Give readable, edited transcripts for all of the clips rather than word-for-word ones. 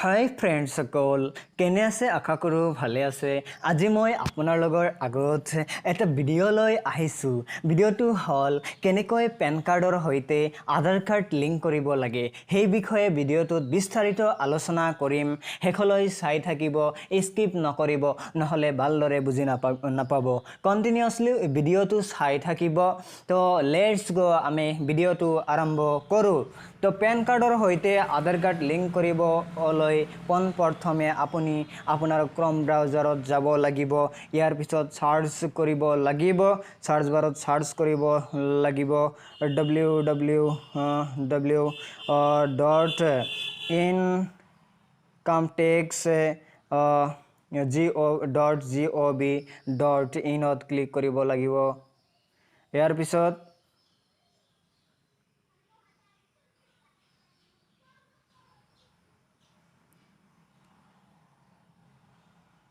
হাই ফ্ৰেণ্ডসকল, কেনে আছে? আশা কৰোঁ ভালে আছে। আজি মই আপোনালোকৰ আগত এটা ভিডিঅ' লৈ আহিছোঁ। ভিডিঅ'টো হ'ল কেনেকৈ পেন কাৰ্ডৰ সৈতে আধাৰ কাৰ্ড লিংক কৰিব লাগে, সেই বিষয়ে ভিডিঅ'টোত বিস্তাৰিত আলোচনা কৰিম। শেষলৈ চাই থাকিব, স্কিপ নকৰিব, নহ'লে ভালদৰে বুজি নাপাব। কণ্টিনিউৱাছলি ভিডিঅ'টো চাই থাকিব। তো let's গ', আমি ভিডিঅ'টো আৰম্ভ কৰোঁ। তো পেন কাৰ্ডৰ সৈতে আধাৰ কাৰ্ড লিংক কৰিবলৈ পোনপ্ৰথমে আপুনি আপোনাৰ ক্ৰম ব্ৰাউজাৰত যাব লাগিব। ইয়াৰ পিছত চাৰ্চ কৰিব লাগিব, চাৰ্চ বাৰত চাৰ্চ কৰিব লাগিব W W W dot income tax G O dot G O V dot ইনত click কৰিব লাগিব। ইয়াৰ পিছত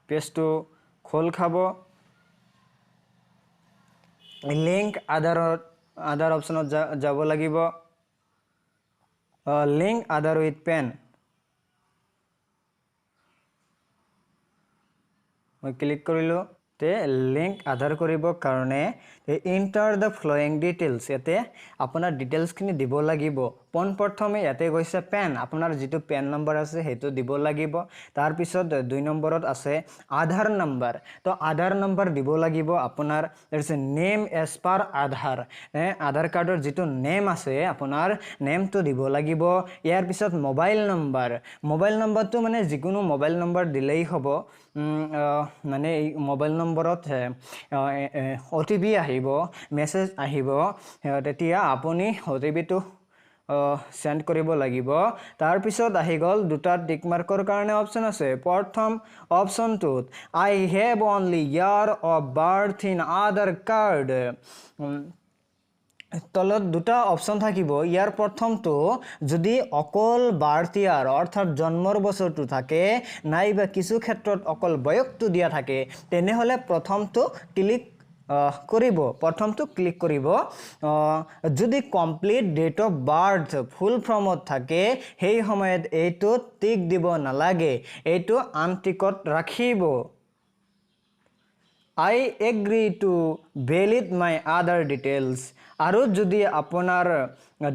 পেজটো খোল খাব। লিংক আধাৰত আধাৰ অপশ্যনত যাব লাগিব। লিংক আধাৰ উইথ পেন মই ক্লিক কৰিলোঁ। তে লিংক আধাৰ কৰিবৰ কাৰণে এণ্টাৰ the following details, ইয়াতে আপোনাৰ ডিটেইলছখিনি দিব লাগিব। পোনপ্ৰথমে ইয়াতে গৈছে পেন, আপোনাৰ যিটো পেন নম্বৰ আছে সেইটো দিব লাগিব। তাৰপিছত 2 নম্বৰত আছে আধাৰ নম্বৰ, তো আধাৰ নম্বৰ দিব লাগিব আপোনাৰ। তাৰপিছত নেম এজ পাৰ আধাৰ, আধাৰ কাৰ্ডৰ যিটো নেম আছে আপোনাৰ নেমটো দিব লাগিব। ইয়াৰ পিছত মোবাইল নম্বৰ, মোবাইল নম্বৰটো মানে যিকোনো মোবাইল নম্বৰ দিলেই হ'ব। মানে এই মোবাইল নম্বৰত অ' টি পি আহিব, মেছেজ আহিব, তেতিয়া আপুনি অ' টি পিটো চেণ্ড কৰিব লাগিব। তাৰপিছত আহি গ'ল দুটা টিক মাৰ্কৰ কাৰণে অপশ্যন আছে। প্ৰথম অপশ্যনটোত I have only year of birth in Aadhaar card, তলত দুটা অপশ্যন থাকিব। ইয়াৰ প্ৰথমটো যদি অকল বাৰ্থ ইয়াৰ অৰ্থাৎ জন্মৰ বছৰটো থাকে, নাইবা কিছু ক্ষেত্ৰত অকল বয়সটো দিয়া থাকে, তেনেহ'লে প্ৰথমটো ক্লিক কৰিব, প্ৰথমটো ক্লিক কৰিব। যদি complete date of birth full ফৰ্মত থাকে, সেই সময়ত এইটো টিক দিব নালাগে, এইটো আনটিকত ৰাখিব। I agree to valid my Aadhaar details. আৰু যদি আপোনাৰ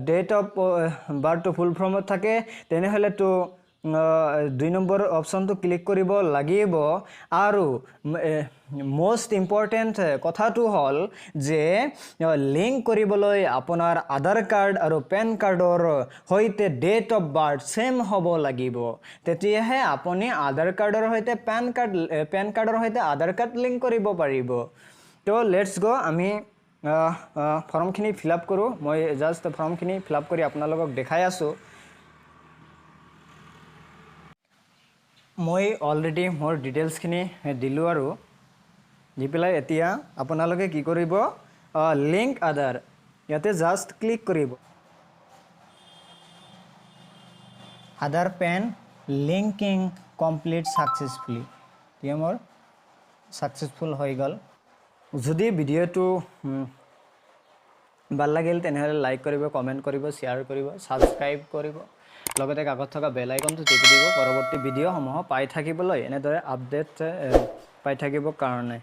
ডেট অফ বাৰ্থটো ফুল ফৰ্মত থাকে, তেনেহ'লেতো 2 নম্বৰ অপশ্যনটো ক্লিক কৰিব লাগিব। আৰু মষ্ট ইম্পৰ্টেণ্ট কথাটো হ'ল যে লিংক কৰিবলৈ আপোনাৰ আধাৰ কাৰ্ড আৰু পেন কাৰ্ডৰ সৈতে ডেট অফ বাৰ্থ ছেম হ'ব লাগিব, তেতিয়াহে আপুনি আধাৰ কাৰ্ডৰ সৈতে পেন কাৰ্ডৰ সৈতে আধাৰ কাৰ্ড লিংক কৰিব পাৰিব। তো let's গ', আমি ফৰ্মখিনি ফিল আপ কৰোঁ। মই জাষ্ট ফৰ্মখিনি ফিল আপ কৰি আপোনালোকক দেখাই আছোঁ। মই অলৰেডি মোৰ ডিটেইলছখিনি দিলোঁ আৰু দি পেলাই এতিয়া আপোনালোকে কি কৰিব, লিংক আধাৰ ইয়াতে জাষ্ট ক্লিক কৰিব। Aadhaar PAN linking complete successfully, এতিয়া মোৰ ছাকচেছফুল হৈ গ'ল। যদি ভিডিঅ'টো ভাল লাগিল তেনেহ'লে লাইক কৰিব, কমেণ্ট কৰিব, শ্বেয়াৰ কৰিব, ছাবস্ক্ৰাইব কৰিব, লগতে কাষত থকা বেল আইকনটো টিপি দিব পৰৱৰ্তী ভিডিঅ'সমূহ পাই থাকিবলৈ, এনেদৰে আপডেট পাই থাকিবৰ কাৰণে।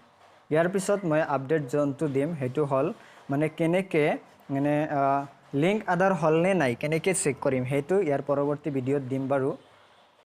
ইয়াৰ পিছত মই আপডেট যোনটো দিম সেইটো হ'ল মানে কেনেকৈ মানে লিংক আধাৰ হ'লনে নাই কেনেকৈ চেক কৰিম, সেইটো ইয়াৰ পৰৱৰ্তী ভিডিঅ'ত দিম বাৰু।